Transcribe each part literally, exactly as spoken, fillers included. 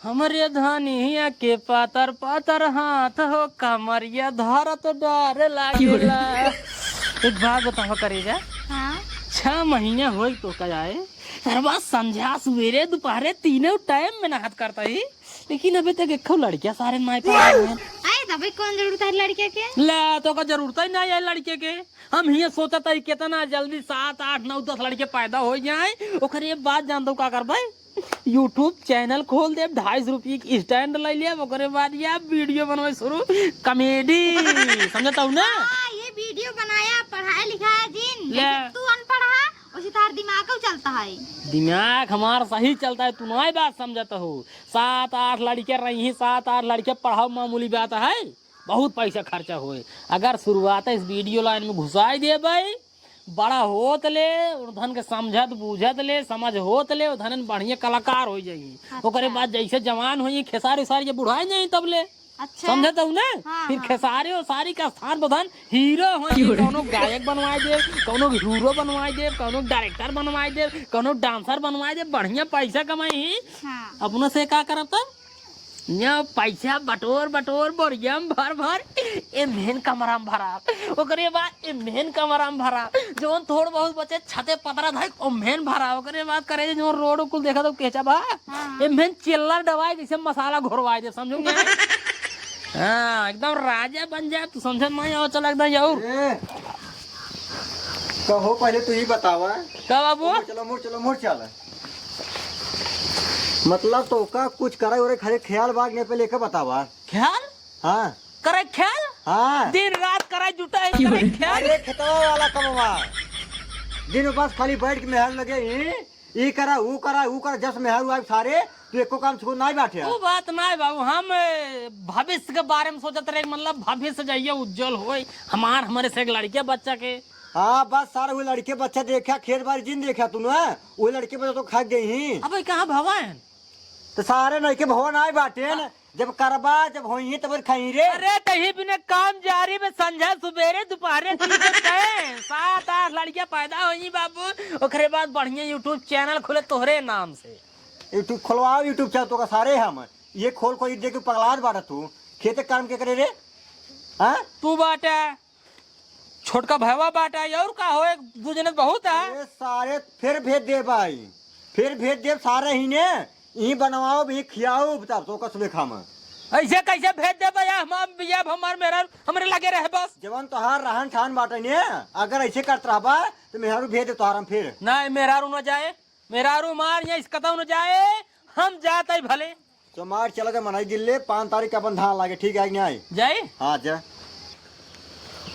हमरे धनिया के पातर पातर हाथ हो, कमरिया धरत डर लागेला। एक बात बतावा करेजा, हाँ? छह महीने होई तो का जाए, हर बात संझा सुबेरे दुपहरे तीनों टाइम में नहात करता ही, लेकिन अबे तक एक लड़किया सारे नाई पाए हैं। आए तबे कौन जरूरत है लड़के के? ले, तो का जरूरत ही नहीं है लड़के के। हम ये सोचत है कितना जल्दी सात, आठ, नौ, दस लड़के पैदा हो जाए, ओकरे बाद जान दो का करबे? YouTube channel खोल देब, ढाई सौ रुपये की stand ले लेब, ओकरे बाद ये video बनवे शुरू, comedy, समझत हऊ ना? हाँ, ये video बनाया, पढ़ाया लिखाया जिन, ले। जैसे तू अनपढ़ है, वैसे तार दिमाग चलता है। दिमाग हमार सही चलता है, तू नाई बात समझत हो। सात आठ लड़के रही, सात आठ लड़के पढ़ाओ, मामूली बात है। बहुत पैसा खर्चा होए। अगर शुरुआत इस video line में घुसाई देबे, बड़ा होत ले, उन धन के समझत बूझत ले, समझ होत ले, वो धनन बढ़िया कलाकार हो जाई। अच्छा। ओकरे बाद जैसे जवान होई, खेसारी उसारी जब बुढ़ाए जाई तब ले। अच्छा। समझत हऊ ना? हाँ, फिर हाँ। खेसारी उसारी का स्थान पर धन hero होई, क्यों रे? कौनो गायक बनवाए दे, कौनो hero बनवाए दे, कौनो director बनवाए दे, कौनो dancer बनवाए दे, बढ़िया पैसा कमाई। हाँ। अपना से का करब तब? या पैसा बटोर बटोर बोरियम भर भर एम्हेन कमरा में भरा, ओकरे बाद एम्हेन कमरा में भरा, जौन थोड़ बहुत बचे छते पतरा धइक ओम्हेन भरा, ओकरे बाद करे जे जौन रोड कुल देखा तो केचा बा, हाँ। एम्हेन चिल्लर डबाई जैसे मसाला घोरवाई दे, समझो क्या? हाँ, एकदम राजा बन जाए, तू समझत नहीं हो, चल एकदम यार। ए, कहो पहले तू ही बतावा। का बाबू? मुड़ चलो, मुड़ चलो, मुड़ चल। मतलब तो का कुछ करे ओरे खाली ख्याल बाग ने पे लेके बतावा। ख्याल? हाँ। करे ख्याल? हाँ। दिन रात करे जुटा है, करे ख्याल। अरे खेतवा वाला कमवा। दिन में बस खाली बैठ के मेहर लगे ही, ई करा, ऊ करा, ऊ करा, जस मेहर हुआ सारे, तू एको काम छोड़ नाई बाटे। वो बात नाई बाबू, हम, ए, भविष्य के बारे में सोचत रहे, मतलब भविष्य जइया उज्जवल होई, हमार, हमरे से एक लड़के बच्चा के। हाँ, बस सारा वो लड़के बच्चा देखा, खेत बारी जिन देखा तू ना, वो लड़के बच्चा तो खा गई ही। अबे कहाँ भवा है? तो सारे नहीं के भवन आए बाटे न, हाँ। जब करबा, जब होई तब खाई रे। अरे तही बिना काम जारी में संझा सुबेरे दुपहरे तीन टाइम सात आठ लड़कियां पैदा होई बाबू, ओकरे बाद बढ़िया YouTube channel खुले तोहरे नाम से। YouTube खोलवाओ, YouTube channel तो का सारे हम ये खोल को देख के पगलात बाटा तू। खेते काम के करे रे? हाँ? तू बाटा। छोटका भैवा बाटा, और का हो, एक दू जने बहुत है। अरे सारे, फिर भेज दे भाई, फिर भेज दे सारे ही ने, यहीं बनवाओ, यहीं खियाओ, तब तो कसबे खामा। ऐसे कैसे भेज दे भाई? हम, हम, ये अब हमार मेहरारू हमरे लगे रहे बस। जवन तोहार रहन ठान बाटे ने, अगर ऐसे करत रहबा, तो मेहरारू भेज दे तोहार हम फिर। नहीं, मेहरारू न जाए, मेहरारू मार यहाँ इस कतौ न जाए, हम जात है भले। चमार चला जा मनई गिल्ले, पाँच तारीख के अपन धान लागे, ठीक है कि नहीं? जाए? हाँ, जा।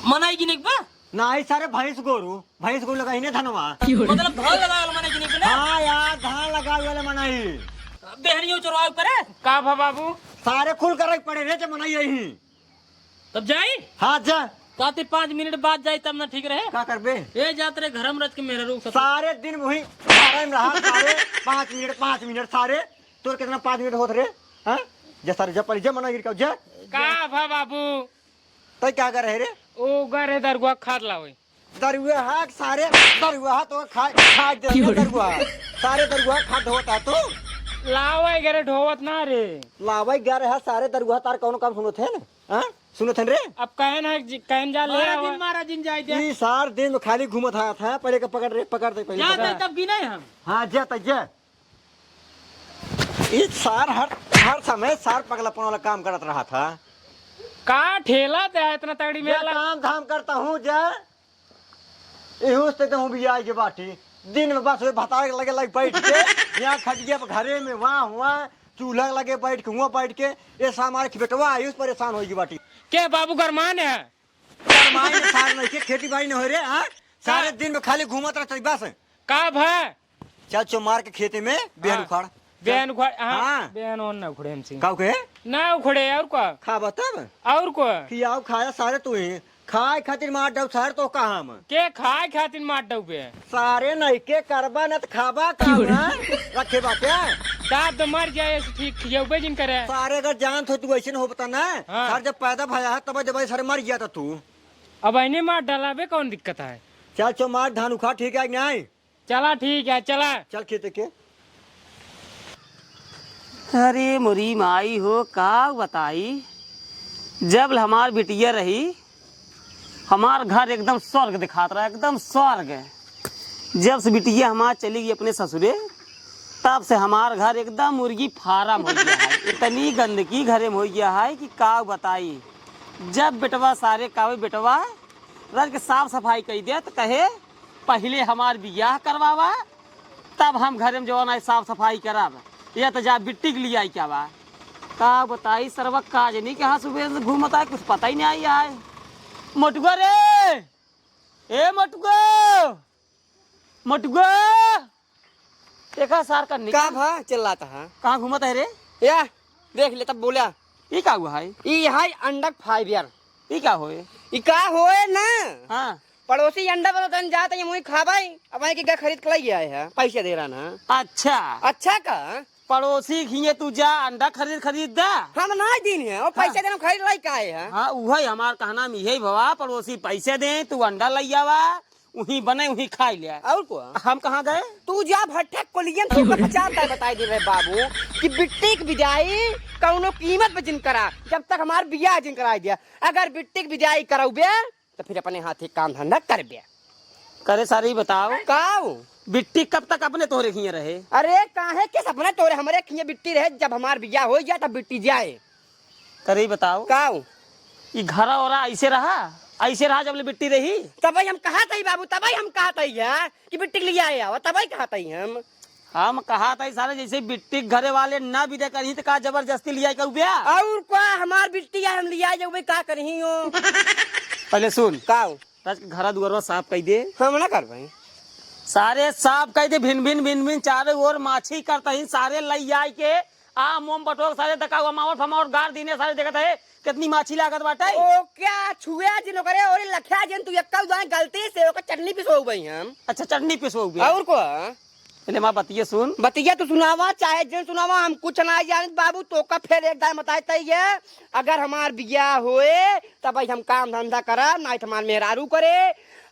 मनई गिने के बा? नहीं सारे, भैंस गोरू, भैंस गोरू लगा ही नहीं धनवा। मतलब धान लगावे वाला मनई गिने के ना? हाँ यार, धान लगावे वाला मनई। बेहनियो चोरवावे पड़े? का भा बाबू? सारे कुल करे के पड़े रे, जब मनई यही। तब जाई? हाँ, जा। कहते पाँच मिनट बाद जाई, तब ना ठीक रहे। का करबे? ए, जात रहे घर में रच के मेहरारू के साथ। सारे दिन वही घर में रहा, सारे पाँच मिनट, पाँच मिनट, सारे तोर कितना पाँच मिनट होत रे? हाँ? जा सारे, जा पहले, जा मना गिर का, जा। का भा बाबू? तै का कर रहे रे? ओ, गर है दरुआ खाद लावे। दरुआ हाक सारे, दरुआ हाथ तो खा, खा दे रे दरुआ। सारे दरुआ खा ढोता तू। लावे गरे ढोवत ना रे। लावे गरे हा सारे दरुआ तार कौन काम सुनत है ना? हाँ? सुनत हन रे? अब कहन है जी, कहन जा ले मारा आवा। दिन, मारा दिन जाए दे। ई सार दिन में खाली घूमत हाथ है, पहले के पकड़ रे, पकड़ दे पहले जा पकड़। दे, तब गिने हम। हाँ, जा त जा। ई सार हर, हर समय सार पगलापन वाला काम करत रहा था। का ठेला दे है इतना तगड़ी जा मेला? काम धाम करता हूँ, जा। एहू से तो हूँ भी आई के बाटी। दिन में बस वे भतारे के लगे लग बैठ के, यहाँ खटिया पर घरे में, वहाँ, वहाँ, चूल्हा लगे बैठ के, हुआ बैठ के, ये सार हमारे बेटवा आयुष परेशान होई के बाटी। के बाबू गरमान है? गरमाई में सार नहीं के, खेती बाड़ी नहीं हो रे, हाँ? सारे का? दिन में खाली घूमत रहते बस। का भा? चल चो मार के खेते में, बेहन हाँ। उखाड़। बेहन उखाड़, हाँ, हाँ। बेहन ओन ना उखड़े हमसे। का उखड़े? ना उखड़े, और का? खा बा तब? और का? खियाओ खाया सारे तू ही। खाए खातिर मार डाउ सारे तो कहा हम। के खाए खातिर मार डाउ बे? सारे नहीं के करबा न त खाबा का क्यों रे? ना? रखे बा क्या? दाब तो मर जाए, ऐसे ठीक खियाओ बे जिन करे। सारे अगर जानत हो तू ऐसे न हो बता ना। हाँ। सारे जब पैदा भया है तब जब सारे मर गया था तू। अब ऐने मार डाला बे, कौन दिक्कत है? चल चो मार धान उखाड़, ठीक है कि नहीं? चला ठीक है, चला। चल खेते के। अरे मोरी माई हो, का बताई, जब हमार बिटिया रही, हमार घर एकदम स्वर्ग दिखात रहा, एकदम स्वर्ग। जब से बिटिया हमार चली गई अपने ससुरे, तब से हमार घर एकदम मुर्गी फार्म हो गया है। इतनी गंदगी घरे में हो गया है कि का बताई। जब बेटवा सारे कावे, बेटवा, रज के साफ सफाई कई दे, तो कहे, "पहिले हमार बियाह करवावा, तब हम घरे में जवन है साफ सफाई करब। या तो जा बिट्टी के लियाई के आवा।" का बताई सरवा, का जनी कहाँ सुबह से घूमत है, कुछ पता ही नहीं आई है। मोटुआ रे, ए मोटुआ, मोटुआ, देखा सार का निकल। का भा चिल्लाता है? कहाँ घूमत है रे? या, देख ले तब बोला। ई का हुआ है? ई है अंडक फाइबर। ई का होए? ई का होए ना? हाँ। पड़ोसी अंडा बना तन जात है, मुई खाबाई। अब आई के गा खरीद के लाई आए है, पैसे दे रहा ना। अच्छा। अच्छा का? पड़ोसी खिए तू जा अंडा खरीद, खरीद दा। हम ना दिन है, वो हाँ। पैसे देना खरीद लाई का है? हाँ, उहे हमार कहना में यही भवा, पड़ोसी पैसे दे, तू अंडा लई आवा, उही बने, उही खाई ले। और को? हम कहाँ गए? तू जा भट्ठा कोलियन, तू का पचास बार बताई दे रहे बाबू कि बिट्टी के बिदाई कौनो कीमत पे जिन करा, जब तक हमार बियाह जिन कराई दिया। अगर बिट्टी के बिदाई करौबे, तो फिर अपने हाथे काम धंधा करबे। करे सारी बताओ। काऊ? बिट्टी कब तक अपने तोहरे खिए रहे? अरे काहे के सपना तोरे हमरे खिए बिट्टी रहे, जब हमार बियाह हो जाए तब बिट्टी जाए। करे बताओ। काऊ? ई घरा ओरा ऐसे रहा, ऐसे रहा जब ले बिट्टी रही। तबही हम कहत हई बाबू, तबही हम कहत हई है कि बिट्टी के लिए आए आवा, तबही कहत हई हम। हम कहत हई सारे जैसे बिट्टी के घरे वाले ना बिदा करही तो का जबरदस्ती लिया के उबिया? और का हमार बिट्टी है, हम लिया जाऊबे, का करही हो? पहले सुन। काऊ? आज के घरा दुआरवा साफ कई दे। हम ना करबे। सारे साफ कई दे, भिन भिन भिन भिन चारों ओर माछी करता ही, सारे लई आई के आम ओम बटोर, सारे दका हुआ मावट फमावट गार दीने, सारे देखत है कितनी माछी लागत बाटे। ओ क्या छुए जिन ओकरे और लखिया जिन तू एक्का उदाए गलती से ओकर चटनी पिसो गई हम। अच्छा, चटनी पिसो गई। और को? पहले माँ बतिया सुन। बतिया तू सुनावा, चाहे जिन सुनावा, हम कुछ ना जानित बाबू, तो का फिर एक दान बताए तई है। अगर हमार बियाह होए, तब भाई हम काम धंधा करब, नाहीं तो हमार मेहरारू करे।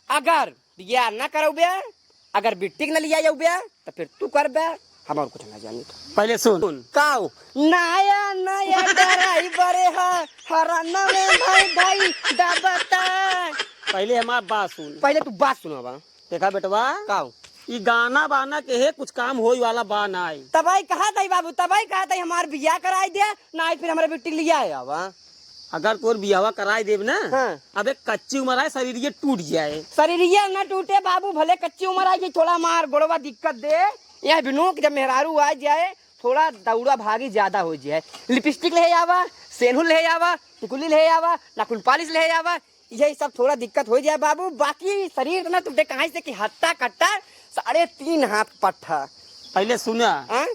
अगर बियाह ना करौबे, अगर बिट्टी के न लिया जाऊबे, तो फिर तू करबे, हम और कुछ ना जानित। पहले सुन। काऊ? नया नया ड्राइवर है, हरा नवे भाई भाई दबता। पहले हमार बात सुन। पहले तू बात सुनावा। देखा बेटवा, काऊ? ई गाना बाना के है, कुछ काम होई वाला बा नाई। तबही कहत हई बाबू, तबही कहत हई हमार बियाह कराई दे, नाई फिर हमरे बिट्टी लिया आवा। अगर तोर बियाहवा कराई देब ना, हाँ। अब एक कच्ची उम्र है, शरीर ये टूट जाए। शरीर ये ना टूटे बाबू, भले कच्ची उम्र है, ये थोड़ा मार गोड़वा दिक्कत दे। यह बिनोक जब मेहरारू आ जाए, थोड़ा दौड़ा भागी ज्यादा हो जाए। लिपस्टिक ले आवा, सेनुर ले आवा, टिकुली ले आवा, नाखून पालिश ले आवा, यही सब थोड़ा दिक्कत हो जाए बाबू, बाकी शरीर इतना टूटे कहाँ से कि हट्टा कट्टा साढ़े तीन हाथ पट्ठा। पहले सुना, हाँ?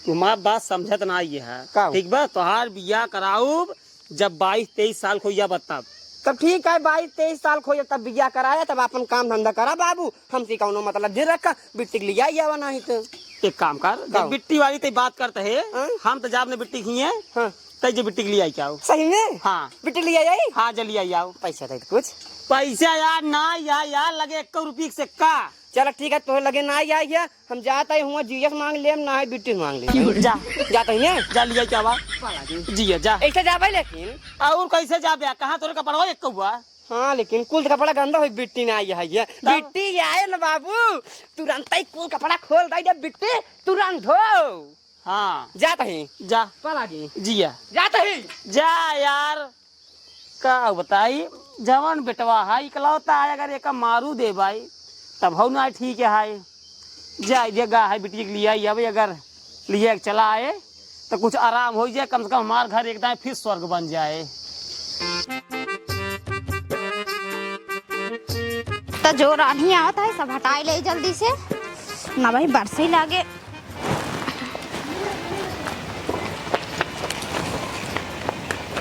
तुम्हार बात समझत ना ये है। का हो? ठीक बा, तोहार बियाह कराउब जब बाईस तेईस साल को या तब। तब ठीक है, बाईस तेईस साल को तब बियाह कराया, तब अपन काम धंधा करा बाबू, हमसे कौनो मतलब दे रखा, बिट्टी के लिया आवा नहीं तो। एक काम कर, का जब हो? बिट्टी वाली ते बात करते है, हाँ? हम तो जाब ने बिट्टी खिए, हाँ। तै जे बिट्टी के लिए आई क्या हो? सही में? हाँ। बिट्टी ले आई? हाँ, जल्दी आई आओ। पैसा दे दे कुछ। पैसा यार ना, यार, यार लगे एक रुपये से का। चलो ठीक है, तोहरे लगे ना आई है, हम जात ही हुआ जीएस मांग लेम, ना है बिट्टी मांग लेम। जा। जात ही है? जा लिया क्या बा? पाला जी। जिया, जा। ऐसे जाबे लेकिन। और कैसे जाबे? कहाँ तोरे कपड़वा एक कौआ? हाँ, लेकिन कुल कपड़ा गंदा होई, बिट्टी ना आई है ये। तब? बिट्टी आए न बाबू, तुरंत ही कुल कपड़ा खोल दे दे, बिट्टी तुरंत धो। हाँ। जात ही। जा। पाला जी। जिया। जात ही। जा यार। का बताई, जवन बेटवा है इकलौता है, अगर एका मारू दे भाई, तब हौ ना ठीक है। जा, ये गा है बिटिया के लिए आई, अब अगर लिए के चला आए, तो कुछ आराम हो जाए, कम से कम हमार घर एक दाएं फिर स्वर्ग बन जाए। तो जो रानी आवत है, सब हटाए ले जल्दी से, ना भाई बरसे लागे।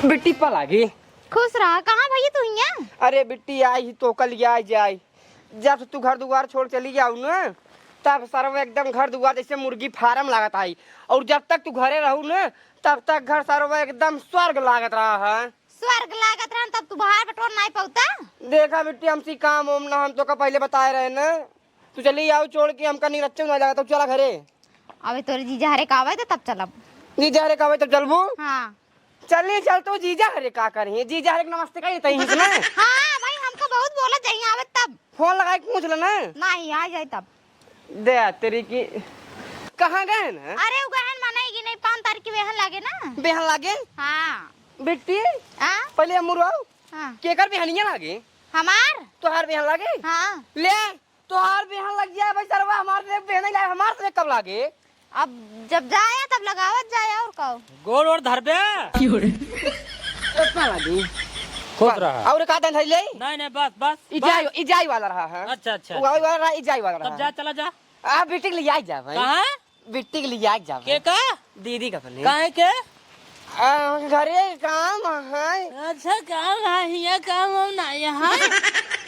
बिट्टी पाला जी। खुश रहा। कहाँ भैया तू हियाँ? अरे बिट्टी आई ही तो कल आ जाए। जब से तू घर दुआर छोड़ चली जाऊ न, तब सरवा एकदम घर दुआर जैसे मुर्गी फार्म लागत आई। और जब तक तू घरे रहू न, तब तक घर सरवा एकदम स्वर्ग लागत रहा है। स्वर्ग लागत रहा तब तू बाहर बटोर नाई पौता? देखा बिट्टी, हमसे काम ओम ना, हम तो का पहले बताए रहे न। तू चली आओ छोड़ के, हमका नहीं रच्चो ना लगा, तो चला घरे। अबे तोरे जीजा हरे का आवे तो तब चलब। जीजा हरे कहबे तब चलबू? हाँ। चली चल तू, जीजा हरे का करही? जीजा हरे के नमस्ते कही तही इसमें। हाँ भाई, हमको बहुत बोला जाइए आवे तब। फोन लगाए के पूछ लेना। नहीं, आ जाए तब। दे तेरी की। कहाँ गए ना? अरे, उ गहन मनाई कि नहीं, पाँच तारीख की बेहन लागे ना। बेहन लागे? हाँ। बिट्टी, आ? पहले मुरवाओ। हाँ। केकर बेहनिया लागे? हमार। तोहार बेहन लागे? हाँ। ले, तोहार बेहन लग जाए भाई सरवा, हमार से बेहन ही लागे, हमार से कब लागे? अब जब जाए तब लगावत जाए, और का? गोड़ ओड़ धरबे? की हो रे? इतना लागी। खुश रहा। और का तन धइले? नहीं, नहीं, बस, बस, बस। इजाई, इजाई वाला रहा है। अच्छा, अच्छा, वो अच्छा। वाला रहा, इजाई वाला तब रहा। जा, चला जा। आ, बिट्टी के लिए आई जा भाई। कहाँ? बिट्टी के लिए आई जा भाई। के का? दीदी का अपने। काहे के? आ, घरे काम है। अच्छा, काम है, हियाँ काम हम ना यहाँ।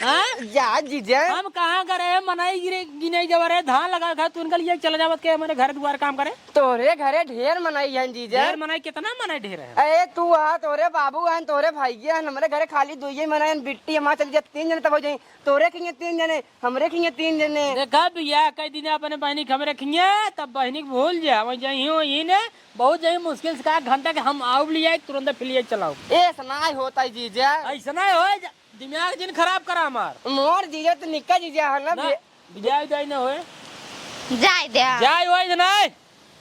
हाँ? जा जीजा। हम कहाँ करे, मनई गिरे, गिने जब रे धान लगा खा, तू उनका लिए चला जावत के हमारे घर दुआर काम करे। तोरे घरे ढेर मनई हैं जीजा। ढेर मनई, कितना मनई ढेर है? अरे तू आ, तोरे बाबू हैं, तोरे भाई हैं, हमरे घरे खाली दुइये मनई हैं, बिट्टी हमार चली जा, तीन जने तब हो जाई। तोरे खिंगे तीन जने, हमरे खिंगे तीन जने। देखा बिया, कई दिन अपने बहिनी के हमरे खिंगे, तब बहिनी के भूल जा, वहीं जाई हो, यही ने, बहुत जाई मुश्किल से का घंटा के हम आउब लिया, तुरंत फिर लिए चलाओ। ऐसा ना होता है जीजा। ऐसा ना हो, जा-, दिमाग जिन खराब करा हमार। मोर जीजा तो निक्का जीजा है ना, ना, बे- जाए, जाए ना होए। जाए दे। जाए होए ना,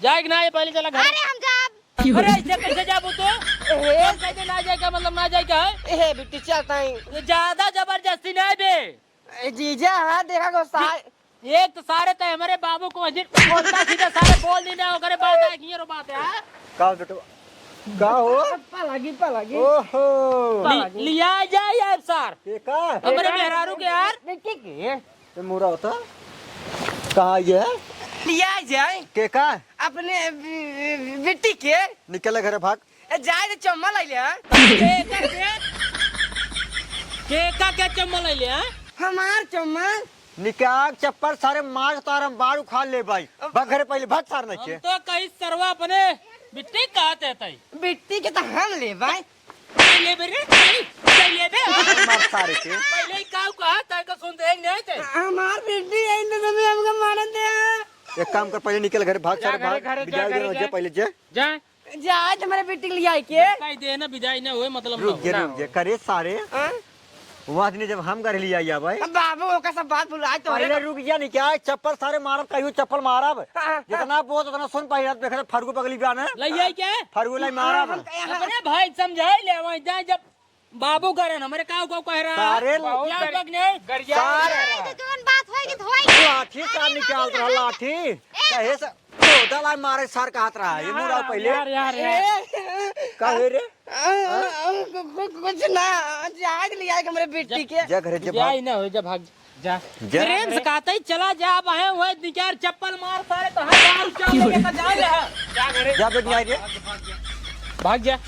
जाए कि ना, ये पहले चला घर। अरे हम जाब। अरे ऐसे कैसे जाबू तू? ए। हम कैसे ना जाए का मतलब ना जाए का है? ए, बिट्टी चलता है। ये ज्यादा जबरदस्ती नहीं बे। ए, जीजा, हाँ, देखा को सा- एक तो सारे तय हमारे बाबू को हजिर बोलता सीधा सारे बोल नहीं ना, ओकरे बात है, ये रो बात है, हाँ? का हो बेटवा? का हो? पलागी, पलागी। ओहो। पलागी। लि-, लिया जाए यार सार। के का? हमारे के का? मेहरारू के यार। देखिए के? ये मुरा होता? कहाँ ये है? लिया जाए। के का? अपने बि-, बि-, बिट्टी के। निकल घर भाग। ए, जाए दे, चम्मा लइले, हाँ? केका के? केका के चम्मा लइले, हाँ? हमार चम्मा। निकाल चप्पल सारे मार तार हम बार उखाड़ ले भाई। अब भाग घरे पहले, भाग सार हम नइखे। तो कहीं सरवा अपने बिट्टी कहत है तई। बिट्टी के तो हम ले भाई। ले बे रे, ले, ले बे। मार सारे के। पहले ही काऊ कहा, तय का सुन देख नहीं थे। हमार बिट्टी है, इन समय हमका मारन दे। एक काम कर, पहले निकल घरे, भाग जा सारे घरे, भाग। घरे, जा विदाई घरे, दे, जा। जा पहले, जा। जा। जा, आज हमारे बेटी के लिए आई के। कह दे ना, विदाई ना होए, मतलब रुक ना जे, होए। रुक जे, करे सारे। हाँ? वहाँ दिन जब हम घर ले आई आवे। अब बाबू, ओका सब बात भुला, तोहरे पहले रुक जा, नहीं क्या? चप्पल सारे मारब, कहियो चप्पल मारब। हाँ, हाँ। जितना बोल, उतना सुन, पहले देख रहे, फरगू पगली बा ना। ले आई क्या? फरगू लाई मारब। हाँ, हम, हाँ। अपने भाई समझाई ले, वहीं जाए, जब बाबू करेन, हमरे का, का कह रहा? सारे क्या बक नहीं? गरिया सारे। नहीं, तो जौन बात होई कि धोई। लाठी सार निकाल रहा, लाठी। ए! कहे से, तो दलाई मारे सार कहत रहा, ये मुड़ा पहले। यार, यार, यार। ए! का है रे? आ, आ, कु-, कु-, कुछ ना, जाग लिया है हमरे बेटी के। जा घरे, जा जा भाग। ही ना हो, जा भाग, जा। जा। प्रेम से कहते ही चला जा, अब है, वह निकार चप्पल मार सारे, तो हर बार उछाल लेके तो जा, जा। जा बेग न्याय रे। भाग जा।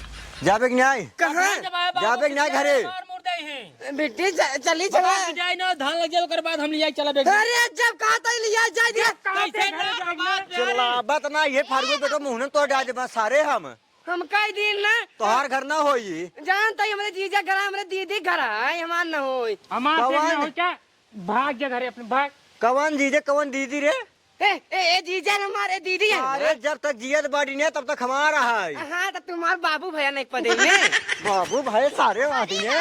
जा बेग न्याय। कहाँ? जा बेग न्याय घरे। मार मुर्दा ही है। बेटी, च-, चली चला। बाबा, जाए ना, धान लग जाए, ओकर बाद हम लिया चला बेग। अरे, जब कहा था लिया जाए, कैसे ना, बात यार। चला, बात ना, ये फारगू बेटो मुँह न तो डाल देबा सारे हम। हम कई दिन ना। तोहार घर ना होई। जानता ही हमरे जीजा घर, हमरे दीदी घर है, हमार ना होई। हमार से कवन? ना होई क्या? भाग जा घरे अपने, भाग। कवन जीजा, कवन दीदी रे? ए, ए, ए, जीजा न हमार, ए, दीदी है अरे, हमार। जब तक जियत बाटी ने, तब तक हमार है। हाँ, तो तुम्हार बाबू भैया नहीं पदे में। बाबू भाई सारे आदमी है।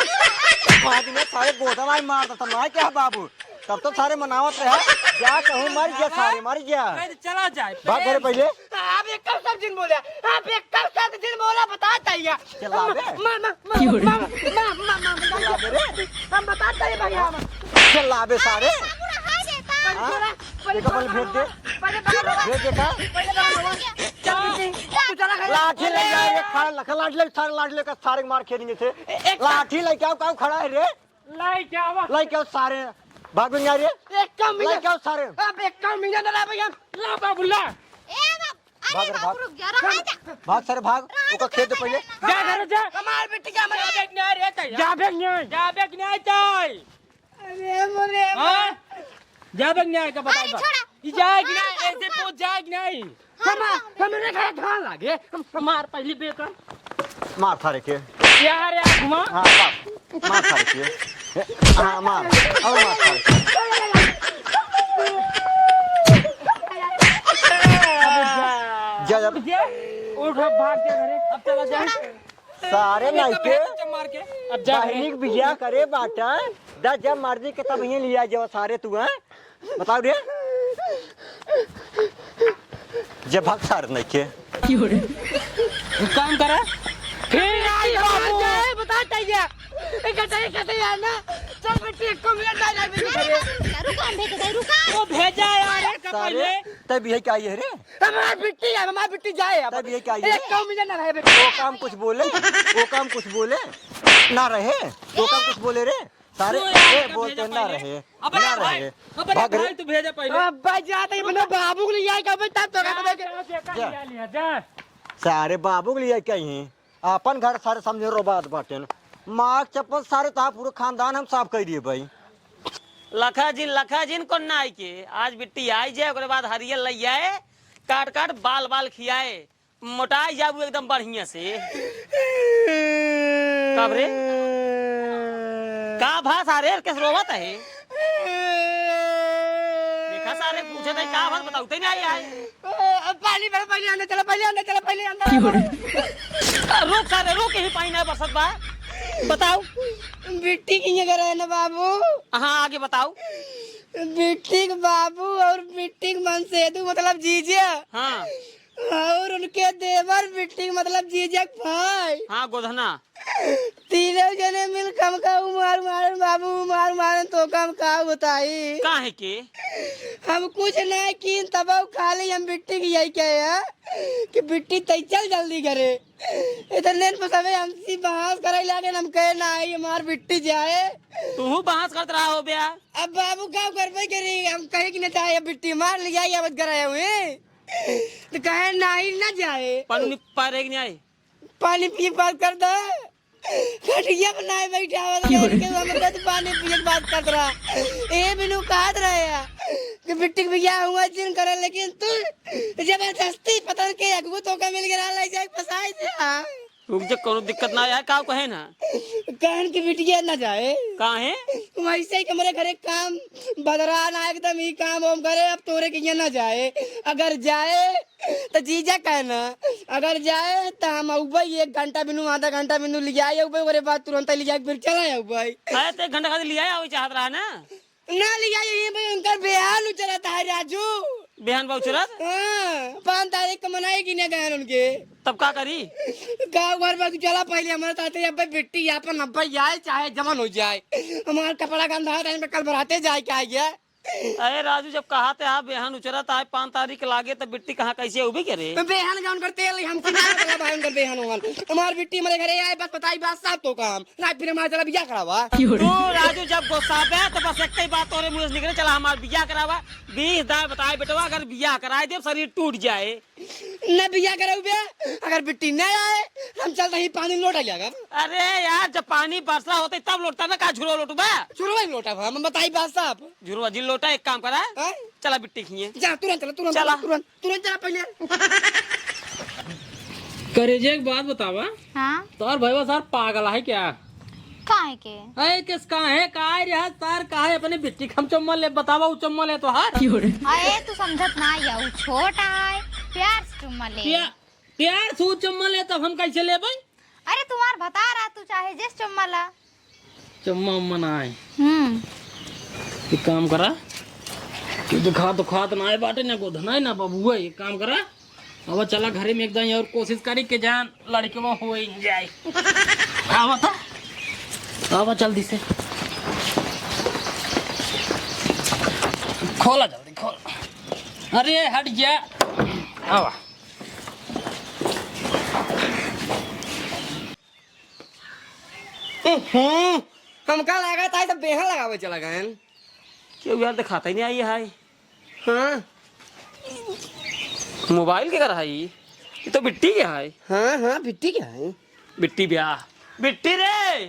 आदमी सारे गोदवाई मार देता, मैं क्या बाबू? तब तो सारे मनावत रहे। जा कहूँ मर गया, सारे मर गया। नहीं तो चला जाए। भाग घरे पहले। आप एक कम शब्द जिन बोले, आप एक कम शब्द जिन बोला, बता चाहिए। चिल्लाबे? मा-, मा-, मा-, क्यों रे? मा-, मा-, मा-, मा-, मा-, चिल्लाबे रे? हम बता चाहिए भैया, हम। चिल्लाबे सारे? बाबू रहा देता। हाँ? पहले एक बार भेज दे। पहले बाहर आओ। भेज दे का? पहले बाहर आओ। चल, बेटी, तू चला घर। लाठी ले जा, ये खा, लख-, लाठी ले, सारे लाठी लेकर सारे मार खेलेंगे थे। ए-, एक लाठी लेके आओ, काऊ खड़ा है रे? लाई क्या आवा? लाई क्या सारे? भाग बन जा रे। एक काम लाई मिला। क्या सारे? अब एक काम मिला ना भैया। ला बाबू ला। ए बाबू, अरे भाग रे, बाबू भाग। रुक जा, रहा जा। भाग सारे भाग। रहा ओका जा, खेत दे पहले। जा घर जा। कमाल बेटी क्या मरे? जा बेग न्याय रे तै। जा बेग न्याय। जा बेग न्याय तै। अरे बोले हाँ? जा बेग न्याय का बता अरे बा। छोड़ा। ई जाए कि नहीं? ऐसे पूछ जाए कि नहीं? हम, हमरे घर धान लागे। हम, हमार पहली बेकन। मार थारे के। यार, यार, घुमा। हाँ, मार। मार थारे के। हाँ, मार। और मार थारे के। जा, जा। जा। उठ, अब भाग जा घरे। अब चला जा। सारे अब एक नाइके। चप्पल मार के। अब जा घरे। बहिनी के बियाह करे बाटा, दस जब मर्जी के तब हियाँ लिया जाओ सारे तू, हैं? बताओ रे। जब भाग सारे नाइके। काम करा। फिर आई बाबू। बता तैया। एक घंटा, एक घंटा यार ना। चल बेटी, एक मिनट आ जा बेटी। रुका, हम भेज दे, रुका। वो भेजा यार, एक सारे, पहले। तब ये क्या ये रे? हमार बिट्टी है, हमार बिट्टी जाए अब। तब ये क्या ये? एक काम में ना रहे बेटी। वो काम कुछ बोले, वो काम कुछ बोले, ना रहे, वो काम कुछ बोले रे। सारे, क्यों यार, ए, तब बोलते भेजा ना पहले। रहे, अबे ना भाई, रहे। अबे भाग रे। भाई, तू भेजा पहले। अब्बा जाते ही अपने बाबू को ले आए, कब तक तो जा, जा, जा, जा, जा। लिया, जा। सारे बाबू के लिए कहीं, अपन घर सारे समझे रोबात बाटेन। माँ के चप्पल सारे तहाँ पूरा खानदान हम साफ कर दिए भाई। लखा जिन, लखा जिन कौन ना आई के, आज बिट्टी आई जाए, ओकरे बाद हरियर लई आए, काट काट बाल बाल खियाए, मोटाई जाबू एकदम बढ़िया से। कब रे? का भा सारे केस रोवत है? देखा सारे पूछत है का भा बताउते नहीं आई है। पानी भर, पहले अंदर चला, पहले अंदर चला, पहले अंदर। रुक सारे, रुक, यही पानी ना बरसत बा। बताओ। बिट्टी के यहाँ रहे ना बाबू। हाँ, आगे बताओ। बिट्टी के बाबू और बिट्टी के मनसेदू, मतलब जीजा। हाँ। और उनके देवर बिट्टी के, मतलब जीजा के भाई। हाँ, गोधना। तीनों जने मिल के हमका उमार मारन बाबू, उमार मारन, तो हम का बताई। काहे के? हम कुछ ना कीन, तब खाली हम बिट्टी के यही कहे हैं कि बिट्टी तई चल जल्दी घरे। इतने में सबे हमसे बहस करे लागे, हम कहे नाहीं, हमार बिट्टी जाए। तू बहस करत रहा हो बे। अब बाबू का करबे करी, हम कहे कि ना चाहे बिट्टी मार लिया, ये मत कराए हुए। तो कहे नाहीं ना जाए। पानी पारे कि नहीं आए? पानी पिए के बात करता है। खटिया पर नाहीं बैठा हुआ था, क्यों? लड़के हम बस पानी पिए के बात करत रहा। ए बिनु कहत रहे हैं कि बिट्टी के बियाह हुआ जिन करे, लेकिन तू जबरदस्ती पता के अगुआ तो का मिल गया, ले जाए फसाई दे। हाँ। रुक जा, कोनो दिक्कत ना है, का कहे ना? कहन की बिटिया ना जाए। काहे? वैसे ही कि हमरे घरे काम बदरा ना, एकदम ही काम हम करे, अब तोरे के यहाँ ना जाए। अगर जाए तो जीजा कहना, अगर जाए तो हम अउबे एक घंटा बिनु, आधा घंटा बिनु लियाए अउबे, ओकरे बाद तुरंत लिया के फिर चला अउबे। अरे तो एक घंटा खातिर लियाए आवे चाहत रहा ना? ना लियाए, यही भाई उनकर बेहाल उचरत है राजू। बेहान बा उचरत? हाँ, पाँच तारीख को मनाए कि ना गहन उनके। तब का करी? गाँव घर में चला पहले हमारे साथे, अब बिट्टी अपन अब आए चाहे जमन हो जाए, हमार कपड़ा गंदा है, तो कल बराते जाए के आइए। अरे राजू, जब कहा थे आप बेहन उचरत आए पाँच तारीख के लागे, तब बिट्टी कहाँ कैसे उबी करे? तो बेहन का उनकर तेल ही हमसे ना मतलब भाई, उनकर बेहन होवन। हमार बिट्टी हमारे घरे आए, बस बताई बात साफ तो काम। ना फिर हमारा चला बियाह करावा। क्यों रे? तू राजू जब गुस्सा पे तो बस एक ही बात तोरे मुँह से निकले, चला हमार बियाह करावा। बीस दाए बताए बेटवा, अगर बियाह कराए दे शरीर टूट जाए। ना बियाह कराऊ बे, अगर बिट्टी ना आए, हम चलता ही पानी लोटा लिया कर। अरे यार, जब पानी बरसला होते तब लोटता ना, का झुरवा लोटू बे? झुरवा ही लोटा बा, हम बताई बात साहब। झुरवा जी लोटा, एक काम करा, हाँ? चला बिट्टी खिए। जा, तुरंत चला, तुरंत चला। चला, तुरंत, तुरंत चला पहले। करेजे, एक बात बतावा। हाँ? तोर भईवा सार पागल है क्या? काहे के? अरे किस काहे, काहे रे सार, काहे अपने बिट्टी के हम चुम्मा ले, बतावा उ चुम्मा ले तोहार। अरे तू समझत ना या, उ छोट है, प्यार से चुम्मा ले। प्या-, प्यार से उ चुम्मा ले तब हम कैसे लेबै? अरे तुम्हार भतार आ, तू चाहे जिस चुम्मा ला। चुम्मा उम्मा ना आए। हम्म। एक काम करा, कि दिखा तो खात ना आए बाटे, ना गोधना है, ना बबुआ, एक काम करा, अब चला घरे में एक दाई और कोशिश करी के जान लड़कवा हो ही जाए। आवा था, आवा जल्दी से। खोला जल्दी, खोला। अरे हट जा। आवा। हम्म, हमका लगा था, तो बेहन लगावे चला गए। क्यों यार, दिखाता ही नहीं आई है। हाँ। मोबाइल के कर है? ये तो बिट्टी के है। हाँ, हाँ, बिट्टी के है। बिट्टी ब्याह। बिट्टी रे!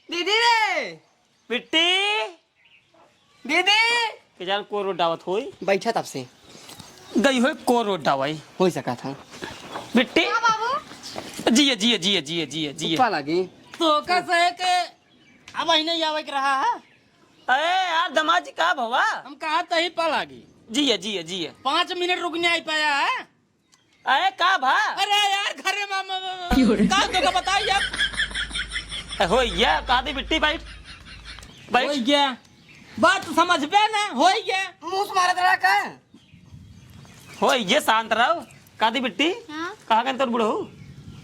दीदी रे! बिट्टी! दीदी! के जान को रोड डावत होई? बैठा तब से। गई होई को रोड डावाई। हो सका था। बिट्टी! हाँ बाबू। जिए, जिए, जिए, जिए, जिए, जिए। ऊपर लगी। तो कैसे है के अब ही नहीं आवे के रहा है? अरे यार, दमाद जी का भवा? हम कहा तही पा लागी। जिया, जिया, जिया। पाँच मिनट रुक नहीं आई पाया है। अरे का भा? अरे यार, घरे मा, मा, मा, मा, का तोका बताई यार? ए, हो गया, कहा दी बिट्टी, बैठ। बैठ। हो गया। बात समझबे ना, हो गया। मुंह से मारत रहा का? हो गया, शांत रहो। कहा दी बिट्टी? हाँ? कहाँ गए तोर बुढ़ऊ?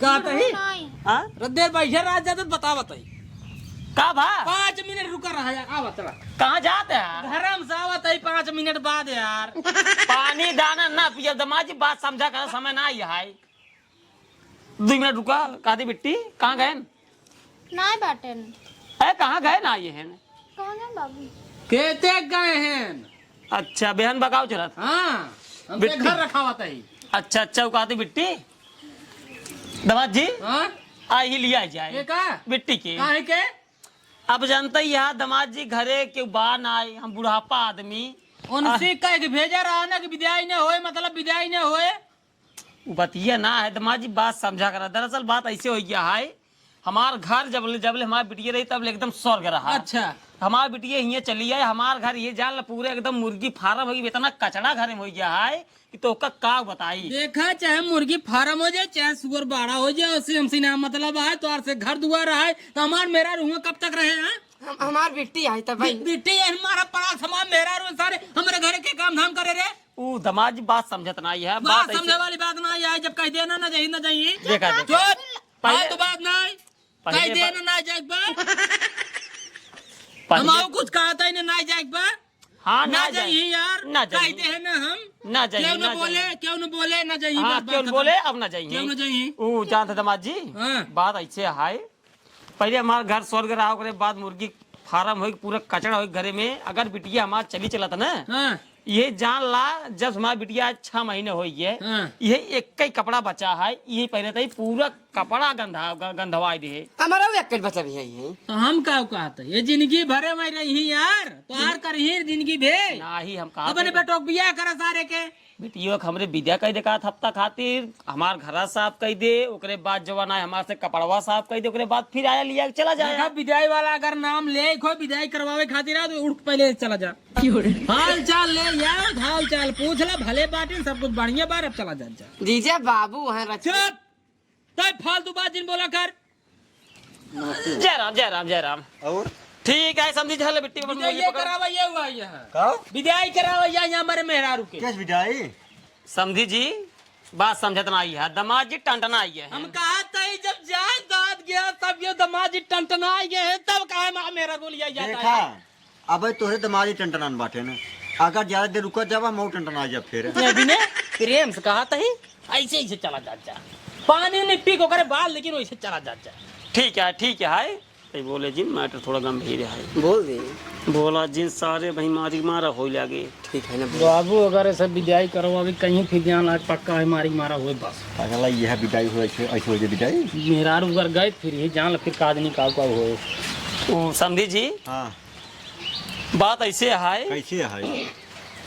कहा तही? नहीं। हाँ? रद्दे बैठे रह जाते तो बता बताई। का भा? पाँच मिनट रुका रहा यार, आवा चला। कहाँ जाते हैं? घर में से आवत है पाँच मिनट बाद यार। पानी दाना ना पिया, दमाद जी बात समझा कर समय ना आई है। दो मिनट रुका, कहा दी बिट्टी, कहाँ गए? नाय बाटेन। अरे कहाँ गए ना ये हैं? कहाँ गए बाबू? खेते गए हैं। अच्छा, बेहन बगाव चलत। हाँ, हमसे बिट्टी। घर रखावत है। अच्छा, अच्छा, वो कहती बिट्टी। दमाद जी, हाँ? आ ही लिया जाए। ये का? बिट्टी के। काहे के? अब जानते ही है दमाद जी, घरे के बा ना आए, हम बुढ़ापा आदमी। उनसे आ- कह के भेजा रहा ना कि विदाई न होए, मतलब विदाई न होए। उ बतिया ना है दमाद जी, बात समझा करा। दरअसल बात ऐसे हो गया है, हमार घर जब ले, जब ले हमार बिटिया रही तब ले एकदम स्वर्ग रहा। अच्छा। हमार बिटिया हियाँ चली आए, हमार घर ये जान ला पूरे एकदम मुर्गी फार्म हो गई, इतना कचड़ा घर में हो गया है कि तो का, का बताई। देखा, चाहे मुर्गी फार्म हो जाए, चाहे सुअर बाड़ा हो जाए, उससे हमसे ना मतलब है। तोहार से घर दुआर है तो हमार मेहरारू हुआ कब तक रहे हैं? हम, हमार बिट्टी आई तब भाई। बि-, बिट्टी है हमारा पड़ा समान मेहरारू सारे हमरे घर के काम धाम करे रे। ऊ दमाद जी बात समझत ना है, बात बात ऐसे समझे वाली बात ना है, जब कह देना ना जाई, ना जाई। देखा, देखा। चुप। पहले फालतू बात ना है। पहले कह देना बा- ना जाए बा। पहले हम आओ कुछ कहता ही ना, ना जाए बा। हाँ, ना ना जाई। जाई यार। ना जाई। कह दे है ना हम। ना जाई, क्यों ना ना बोले, जाई। क्यों ना बोले, ना जाई हाँ, बस क्यों बात बोले, खत्म। अब ना जाई। क्यों ना जाई? ऊ जानत दमाद जी, हाँ। बात ऐसे है, पहले हमार घर स्वर्ग रहा, ओकरे बाद मुर्गी फार्म होई, पूरा कचड़ा होई घरे में। अगर बिटिया हमार चली चलत ना, हाँ। ये जान ला, जब हमार बिटिया आज छह महीने होई है, हाँ। ये एक ही कपड़ा बचा है, ये पहले तो ही पूरा कपड़ा गंधा, ग-, गंधवाई दे। हमारा वो एक बचा भी है ये। तो हम का कहत है, ये जिंदगी भरे में रही यार, तोहार करही जिंदगी भे। नाही, हम कहा अपने थे। बेटोक बियाह करा सारे के। बिटियो के हमरे विदा कइ दे का हफ्ता खातिर, हमार घरा साफ कइ दे, ओकरे बाद जवन आए हमार से कपड़वा साफ कइ दे, ओकरे बाद फिर आया लिया के चला जाए। देखा, विदाई वाला अगर नाम ले, कोई विदाई करवावे खातिर आ, तो उठ पहले चला जा। हाल चाल ले यार, हाल चाल पूछ ला, भले बाटे, सब कुछ बढ़िया बा, अब चला जा, जा। जीजा बाबू हैं रच- चुप, तय फालतू बात जिन बोला कर। जय राम, जय राम, जय राम। और? ठीक है, समधी जी, हले बिट्टी पर विदाई मुर्गी ये पकड़। करावा, ये हुआ ये है। का? विदाई करावा, ये यहाँ हमारे मेहरारू के। कैस विदाई? समधी जी, बात समझत ना आई है, दमाद जी टंटना आई है। हम कहा तई जब जाए दाद गया, तब ये दमाद जी टंटना आई है, तब कहा माँ मेहरारू लिया जाता देखा, है। अबे तोहरे दमाद जी टंटनान बाटे न, अगर ज्यादा देर रुकत जाबा, मऊ टंटना जाब फिर। ये भी ने प्रेम से कहा तही, ऐसे, ऐसे चला जा, जा। पानी नहीं पी के ओकरे बाद, लेकिन वैसे चला जा, जा। ठीक है, ठीक है, हाय। ए, बोले जिन, matter थोड़ा गंभीर है। बोल दे। बोला जिन, सारे भाई मारी मारा होई लागे। ठीक है ना, बोल। बाबू, अगर ऐसे विदाई करो, अभी कहीं फिर जान आज पक्का है, मारी मारा होई बस। पगला, यह विदाई हो, ऐसे, ऐसे हो जाए विदाई। मेहरारू अगर गए, फिर ये जान ल, फिर का आदमी का, का होए। ओ, समधी जी, हाँ। बात ऐसे है कैसे है?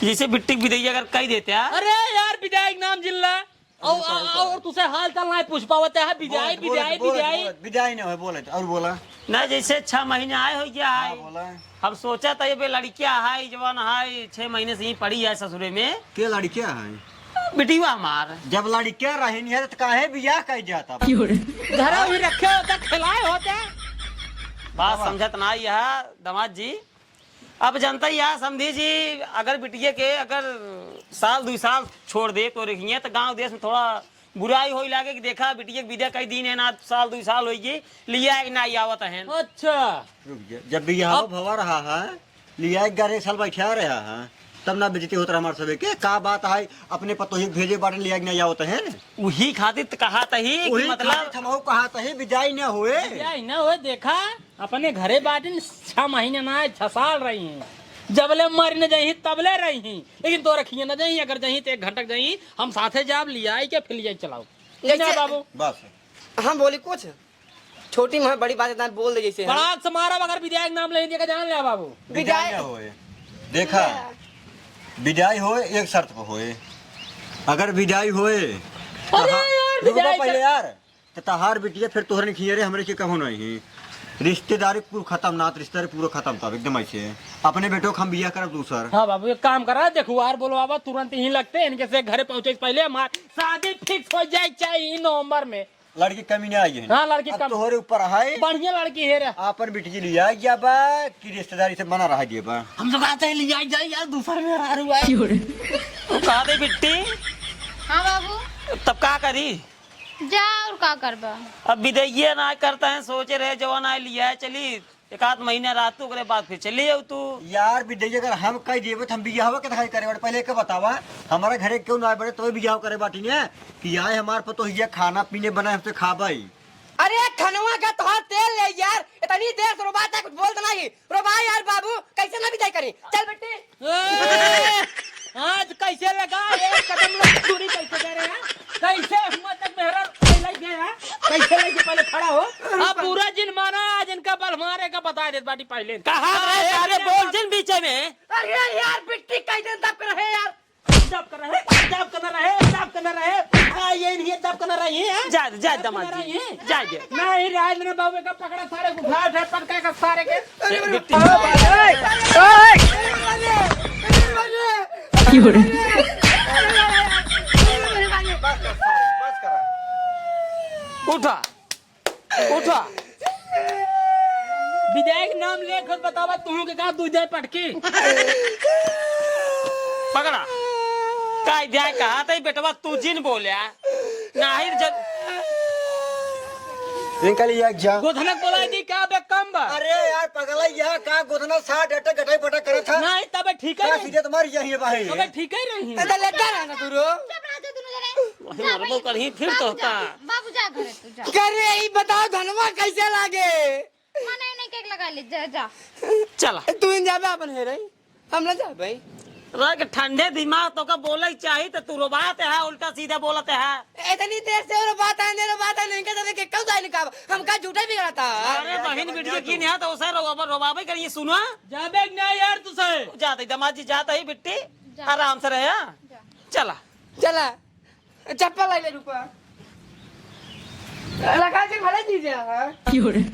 कि जैसे बिट्टी के विदाई अगर कह देते हैं। अरे यार, विदाई के नाम जिल्ला। और, और, और तुसे हाल चाल नहीं पूछ पावत है, विदाई, बोल, बोल, विदाई, बोल, विदाई। बोल, विदाई नहीं है, बोले तो, और बोला। ना, जैसे छह महीने आए हो गया हाँ, है। बोला। हम सोचा था ये बे लड़किया है, जवान है, छह महीने से यहीं पड़ी है ससुरे में। के लड़किया है? बिटिया हमार। जब लड़किया रही नहीं है तो काहे बियाह कर जाता? घरा भी रखे होता, खिलाए होते। बात समझत ना यह दमाद जी। अब जनता ही है समधी जी, अगर बिटिया के अगर साल दुई साल छोड़ दे तो रखिए तो गांव देश में थोड़ा बुराई होई लागे कि देखा बिटिया के विदा कई दिन है ना, साल दुई साल होई गई, लिया एक ना आवत है। अच्छा। रुक जा, जब बियाह अब भवा रहा है, लिया एक गारे साल बैठा रहा है, तब ना बेइज्जती होत रहा हमार सबे के। का बात है, अपने पतोही के भेजे बाटे लिया एक ना आवत है। उही खातिर त कहा तही कि वही मतलब खातिर हमहू कहा तही विदाई ना होए। विदाई ना होए, देखा। अपने घरे बाटिन छह महीने ना, छह साल रही हैं। जबले मरी न जाई, तबले रही हैं। लेकिन तो रखिए न जाई, अगर जाई तो एक घंटा जाई, हम साथे जाब, लियाई के फिर लियाई चलाओ। ये ना जैसे बाबू। बस। हम बोली कुछ, छोटी में बड़ी बात इतना बोल दे जैसे हम। बड़ा से मारब, अगर विदाई के नाम ले दिया, जान ले बाबू। विदाई विदाई। ना होए। देखा, विदाई होए, एक शर्त पर होए। अगर विदाई होए, तो अरे हाँ, यार, रुक जा विदाई पहले कर- यार। त तहार बिटिया फिर तोहरे खियरे हमरे के कहूँ नहीं। रिश्तेदारी पूरा खतम, नात रिश्तेदारी पूरा खतम, तब एकदम ऐसे। अपने बेटो के हम बियाह करब दूसर। हाँ बाबू, एक काम करा, देखो यार, बोलो बाबा, तुरंत ही लगते इनके से घरे पहुँचे से पहले हमार शादी fix हो जाए, चाहे ई नवंबर में। लड़की कमी ना आई है। हाँ, लड़की अब कम। तोहरे ऊपर है। बढ़िया लड़की है रे। आपन बिटिया लिया जाबा कि रिश्तेदारी से मना रहा जाबा? हम तो कहते हैं लिया जाए यार, दूसर में हरारू आए। क्यों रे? वो कहा दे बिट्टी। हाँ बाबू। तब का करी? जा और का करबा? अब बिदैये ना करता है, सोचे रहे जवान आए लिया चली। एक आध महीना रहतू, ओकरे बाद फिर चली जाऊ तू। यार बिदैया, अगर हम कह देबे तो हम बियाहवा के धकाई करे बाटे। पहले के बतावा, हमारा घरे क्यों ना आए बाटे, तो बियाह करे बाटी ने कि आए हमार पतोहिया, खाना पीने बनाए, हमसे खाबई। अरे खनवा का तोहार तेल ले यार, इतनी देर से रोबाता है, कुछ बोलत नहीं। रोबा यार बाबू, कैसे ना बिदाई करी? चल बेटी। ए, आज कैसे लगा? एक कदम लग दूरी कैसे दे रहे हैं? कैसे हिम्मत तक मेहरा लग गया? कैसे लेके पहले खड़ा हो? अब बुरा जिन माना, आज इनका बल मारे का बता देत बाटी पहले। कहाँ रहे? अरे, अरे, बोल जिन बीचे में। अरे यार, बिट्टी कह दे दब रहे यार। दब कर रहे, दब कर रहे, दब कर रहे। हाँ, ये नहीं है, दब कर रहे हैं। जा, जा, दमाद जी, जा दे। नहीं, राजेंद्र बाबू का पकड़ा सारे को, उठा, उठा, पटका का सारे के। ए, बिट्टी। उठा, उठा। विधायक नाम ले, खुद बतावा, तुहू के का दूध जाए पटकी? पकड़ा। का जाए कहा था बेटवा, तू जिन बोल्या। नाही जब इनका लिए एक जा। गोधनक बोला दी का बे कम बा? अरे यार पगला, यह का गोधना सा डटे गटाई पटा करे था? नहीं, तब ठीक है का नहीं। सीधे तुम्हारी यही है भाई। तब ठीक है नहीं। तो लेता रहना तू रो। चुप रह जा दोनों जने। वही जा मरबो भाई, करही, फिर बाबू तो जा, का? बाबू जा घरे तू जा। करे ई बताओ धनवा कैसे लागे? मने नहीं केक लगा ले, जा, जा। चला। तू इन जाबे अपन हेरे, हम ना जाबे। रह के ठंडे दिमाग तो का बोले चाही तो तू रोबात है, उल्टा सीधा बोलत है। इतनी देर से रोबात है, नहीं रोबात है, नहीं कहते कि कब जाए निकाब, हम का झूठे बिगड़ता। अरे बहिन बिटिया की नहीं तो उसे रोबा, रोबाबे करिए, सुनो। जाबे कि नहीं यार तू से? जाते दमाद जी, जाता ही बिट्टी, जा। आराम से रहे, हाँ? जा। चला। चला। चप्पल लाई ले रुपा। लगा के भले दीजिए, हाँ।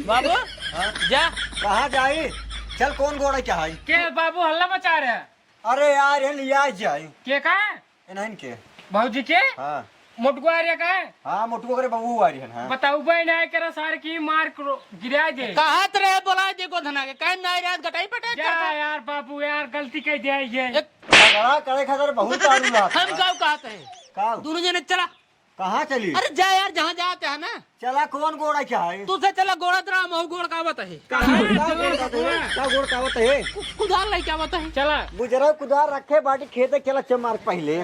बाबू, हाँ? जा। कहाँ जाई? चल, कौन गोड़ा के हाई? के बाबू हल्ला मचा रहे हैं? अरे यार, ये लिया जाई। के का? इन्हन के। भौजी के? हाँ। मोटको आ रहा का? हाँ, मोटको करे बबू आ रही है, हाँ। बताऊ बे ना करा सार की मार करो, गिरा दे। कहत रहे बोला दे गोधना के, काहे ना यार गटाई पटाई जा करता? यार बाबू यार, गलती कह दिया ये। एक झगड़ा करे खातिर बहुत आलू लात हम है। काऊ कहत है? काऊ? दोनों जने चला। कहाँ चली? अरे जा यार, जहाँ जाते हैं ना। चला, कौन गोड़ा क्या है? तू से चला, गोड़ा तेरा महू गोड़ का आवत है। कहाँ? का गोड़ का आवत है? का गोड़ का आवत है? कु-, कुदार लेके आवत है। चला। बुजरा कुदार रखे बाटी खेते, चला चमार पहले।